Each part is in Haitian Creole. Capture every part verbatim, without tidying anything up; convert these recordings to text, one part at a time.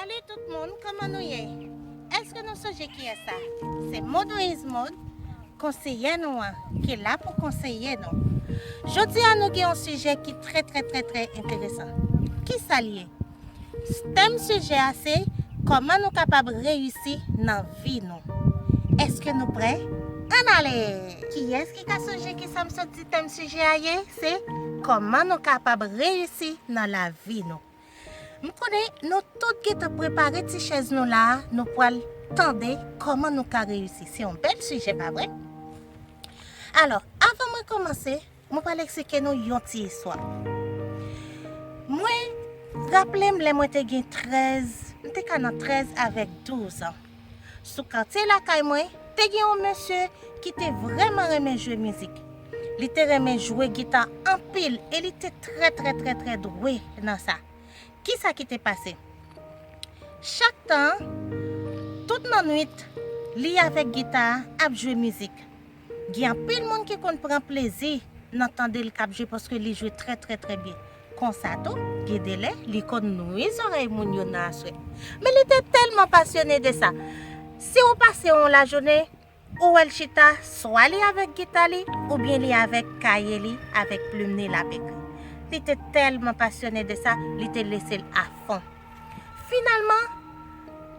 Salut tout moun, kòman nou ye? Èske nou sonje kiyès sa? Se Modo is Mode, konseyè nou an, ki la pou konseye nou. Jodi a nou gen yon sijè ki trè trè trè trè enteresan. Kisa l ye? Tèm sijè a se kòman nou kapab reyisi nan vi nou. Èske nou prè? Ann ale! Kiyès ki ka sonje kisa m sot di tèm sijè a ye? Se kòman nou kapab reyisi nan lavi nou. M konnen nou tout gentan prepare ti chèz nou la a, nou pral tande kòman nou ka reyisi. Se yon bèl sijè, pa vre? Alò, avan mwen kòmanse, mwen pral eksplike nou yon ti istwa. Mwen raple m lè mwen te gen trèz, m te ka nan trèz avèk douz an. Sou katye lakay mwen, te gen yon mesye ki te vrèman renmen jwe mizik. Li te renmen jwe gita anpil e li te trè trè trè trè dwe nan sa. Kisa ki te pase? Chak tan, tout nan nwit, li avèk gita a ap jwe mizik. Gen anpil moun ki konn pran plezi nan tande l k ap jwe paske li jwe trè trè trè byen. Konsa tou, gen de lè, li konn nwi zòrèy moun yo nan aswè. Men li te tèlman pasyone de sa. Si w pase yon lajounen, ou wè l chita, swa li avèk gita li, oubyen li avèk kaye li, avèk plim li, l ap ekri. Li te tèlman pasyone de sa, li te lese l afon. Finalman,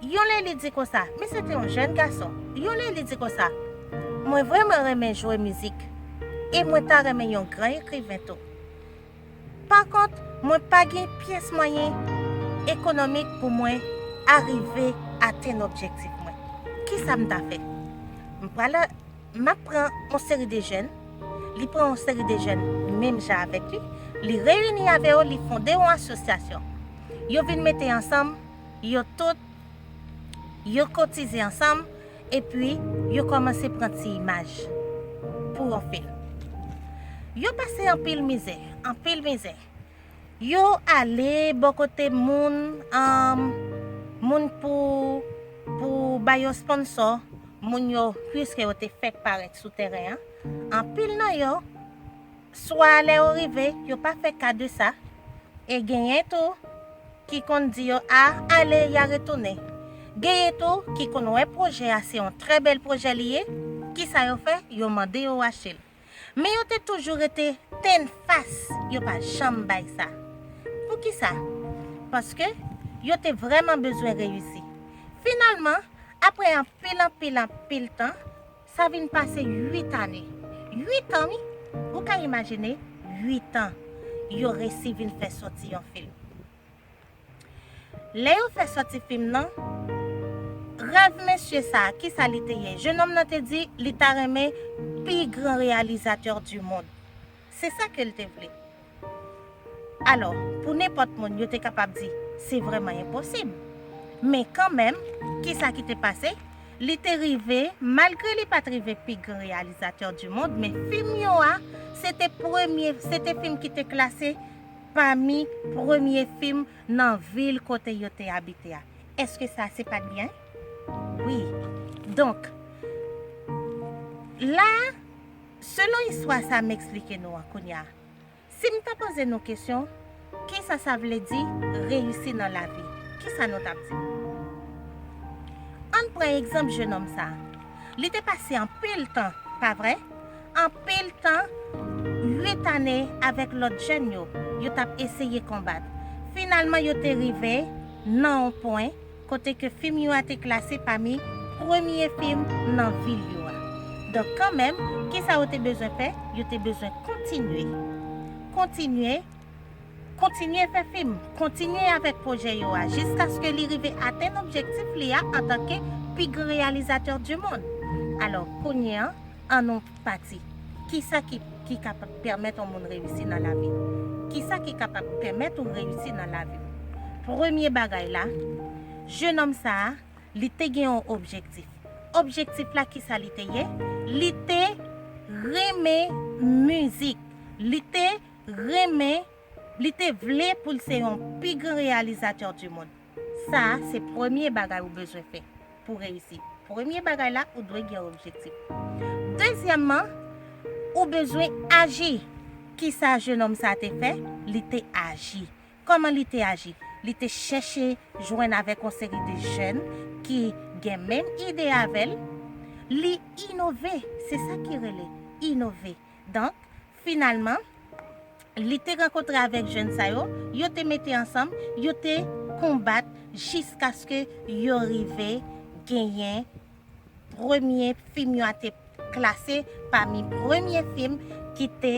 yon lè li di konsa, men se te yon jèn gason, yon lè li di konsa, mwen vrèman renmen jwe mizik, e mwen ta renmen yon gran ekriven tou. Pa kont, mwen pa gen pyès mwayen ekonomik pou mwen arive atenn objektif mwen. Kisa m ta fè? M pral, m ap pran yon seri de jèn, li pran yon seri de jèn menm jan avèk li, li reyini avè yo, li fonde yon asosyasyon. Yo vin mete ansanm, yo tout, yo kotize ansanm, epi yo kòmanse pran ti imaj pou yon fim. Yo pase anpil mizè, anpil mizè. Yo ale bò kote moun, um, moun pou, pou ba yo sponsò, moun yo, piske yo te fèk parèt sou tèren an. Anpil nan yo, swa lè yo rive, yo pa fè ka de sa, e genyen tou ki konn di yo, a, ale, y a retounen. Genyen tou ki konn wè pwojè a se yon trè bèl pwojè li ye, kisa yo fè? Yo mande yo achte l. Men yo te toujou rete tennfas, yo pa janm bay sa. Poukisa? Paske yo te vrèman bezwen reyisi. Finalman, apre anpil, anpil, anpil tan, sa vin pase uit ane. Uit an, wi! Ou ka imajine, uit an, yo resi vin fè soti yon fim. Lè yo fè soti fim nan, rèv mesye sa a, kisa li te ye? Jenòm nan te di li ta renmen pi gran reyalizatè di mond. Se sa ke l te vle. Alò, pou nenpòt moun, yo te kapab di, se vrèman enposib. Men kanmenm, kisa ki te pase? Li te rive, malgre li pa t rive pi gran reyalizatè di mond, men fim yo a, se te premye, se te fim ki te klase pami premye fim nan vil kote yo te abite a. Èske sa se pa t byen? Wi. Donk, la, selon istwa sa m eksplike nou an kounye a, si m ta poze nou kesyon, kisa sa vle di reyisi nan lavi? Kisa nou t ap di? Ann pran egzanp jenòm sa a. Li te pase anpil tan, pa vre? Anpil tan, uit ane avèk lòt jèn yo, yo t ap eseye konbat. Finalman, yo te rive nan yon pwen kote ke fim yo a te klase pami premye fim nan vil yo a. Donk, kanmenm, kisa yo te bezwen fè? Yo te bezwen kontinye. Kontinye, kontinye fè fim, kontinye avèk pwojè yo a, jiskaske li rive atenn objektif li a antanke pi gran reyalizatè di mond. Alò, kounye a, ann nou pati. Kisa ki, ki kapab pèmèt yon moun reyisi nan lavi? Kisa ki kapab pèmèt ou reyisi nan lavi? Premye bagay la, jenòm sa a, li te gen yon objektif. Objektif la, kisa li te ye? Li te renmen mizik. Li te renmen, li te vle pou l se yon pi gran reyalizatè di mond. Sa a, se premye bagay ou bezwen fè pou reyisi. Premye bagay la, ou dwe gen objektif. Dezyèmman, ou bezwen aji. Kisa jenòm sa te fè? Li te aji. Kòman li te aji? li te chèche jwenn avèk yon seri de jèn ki gen menm ide avè l. Li inove, se sa ki rele inove. Donk, finalman, li te rankontre avèk jèn sa yo, yo te mete ansanm, yo te konbat jiskaske yo rive genyen premye fim yo a te klase pami premye fim ki te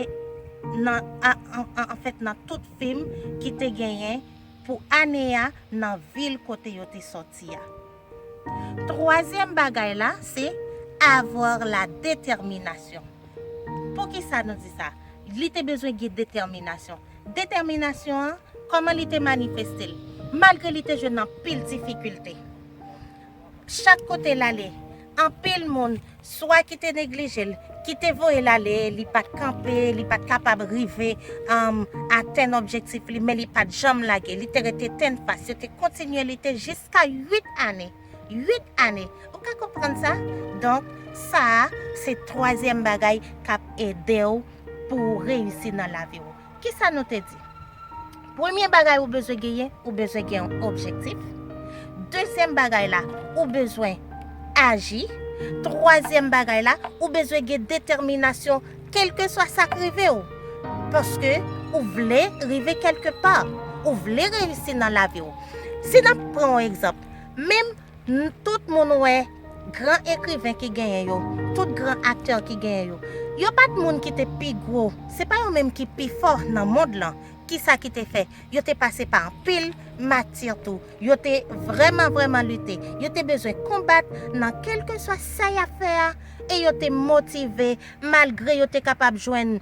nan, a- an, an, anfèt, nan tout fim ki te genyen pou ane a nan vil kote yo te sòti a. Twazyèm bagay la, se avoir la détermination. Poukisa nou di sa? Li te bezwen gen detèminasyon. Detèminasyon an, kòman li te manifeste l? Malgre li te jwenn anpil difikilte, chak kote l ale, anpil moun swa ki te neglije l, ki te voye l ale, li pa t kanpe, li pa t kapab rive, um, atenn objektif li, men li pa t janm lage. Li te rete tennfas. Yo te kontinye lite jiska uit ane. Uit ane. Ou ka konprann sa? Donk, sa a, se twazyèm bagay k ap ede w pou w reyisi nan lavi w. Kisa nou te di? Premye bagay ou bezwen genyen, ou bezwen gen yon objektif. Dezyèm bagay la, ou bezwen aji. Twazyèm bagay la, ou bezwen gen detèminasyon, kèlkeswa sa k rive w. Paske ou vle rive kèlkepa. Ou vle reyisi nan lavi w. Si n ap pran yon egzanp, menm n- tout moun wè gran ekriven ki genyen yo, tout gran aktè ki genyen yo, yo pa t moun ki te pi gwo. Se pa yo menm ki pi fò nan mond lan. Kisa ki te fè? Yo te pase pa anpil mati tou. Yo te vrèman, vrèman lite. Yo te bezwen konbat nan kèlkeswa sa y ap fè a. E yo te motive, malgre yo te kapab jwenn,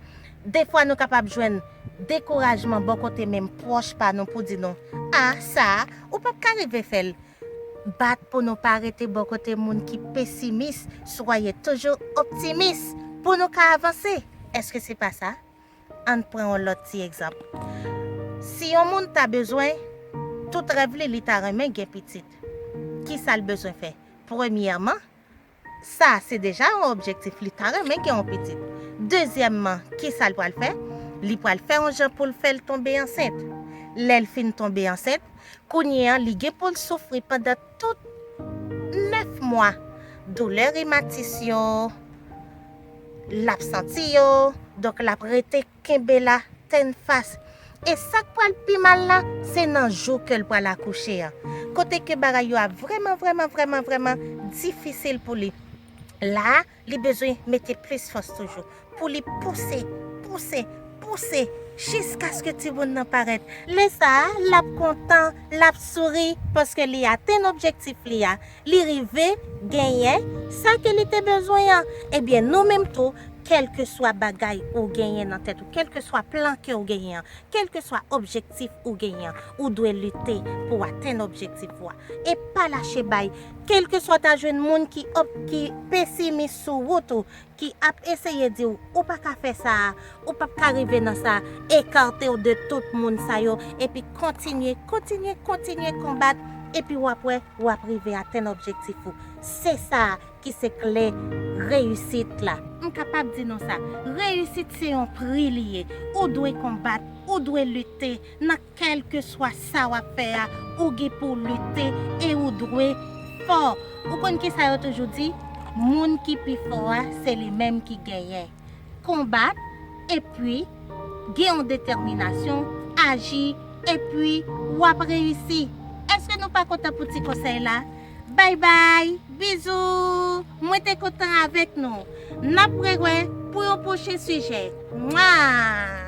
defwa nou kapab jwenn dekourajman bò kote menm pwòch pa nou pou di nou, a, sa a, ou p ap ka rive fè l. Bat pou nou pa rete bò kote moun ki pesimis, soyez toujours optimiste pou nou ka avanse. Èske se pa sa? Ann pran yon lòt ti egzanp. Si yon moun ta bezwen, tout rèv li, li ta renmen gen pitit. Kisa l bezwen fè? Premyèman, sa se deja yon objektif, li ta renmen gen yon pitit. Dezyèmman, kisa l pral fè? Li pral fè yon jan pou l fè l tonbe ansent. Lè l fin tonbe ansent, kounye a, li gen pou l soufri pandan tout nèf mwa. Doulè rimatis yo, l ap santi yo, donk l ap rete kenbe la, tennfas. E sa k pral pi mal la, se nan jou ke l pral akouche an. Kote ke bagay yo ap vrèman, vrèman, vrèman, vrèman difisil pou li. La, li bezwen mete plis fòs toujou. Pou li pouse, pouse, pouse, jiskaske timoun nan parèt. Lè sa a, l ap kontan, l ap souri, paske li atenn objektif li a. Li rive genyen sa ke li te bezwen an. Ebyen, nou menm tou, kèlkeswa bagay ou genyen nan tèt ou, kèlkeswa plan ke w genyen an, kèlkeswa objektif ou genyen an, ou dwe lite pou w atenn objektif ou a. E pa lache bay. Kèlkeswa w ta jwenn moun ki op- ki pesimis sou wout ou, ki ap eseye di w, ou pa ka fè sa a, ou p ap ka rive nan sa a, ekate w de tout moun sa yo, epi kontinye, kontinye, kontinye konbat, epi w ap wè, w ap rive atenn objektif ou. Se sa a ki se kle reyisit la. M kapab di nou sa, reyisit se yon pri li ye. Ou dwe konbat, ou dwe lite nan kèlkeswa sa w ap fè a, ou gen pou w lite e ou dwe fò. Ou konn kisa yo toujou di? Moun ki pi fò a, se li menm ki genyen. Konbat, epi gen yon detèminasyon, aji, epi w ap reyisi. Èske nou pa kontan pou ti konsèy la? Bay bay, bizou, mwen te kontan avèk nou. N ap rewè pou yon pwochen sijè. Mwa!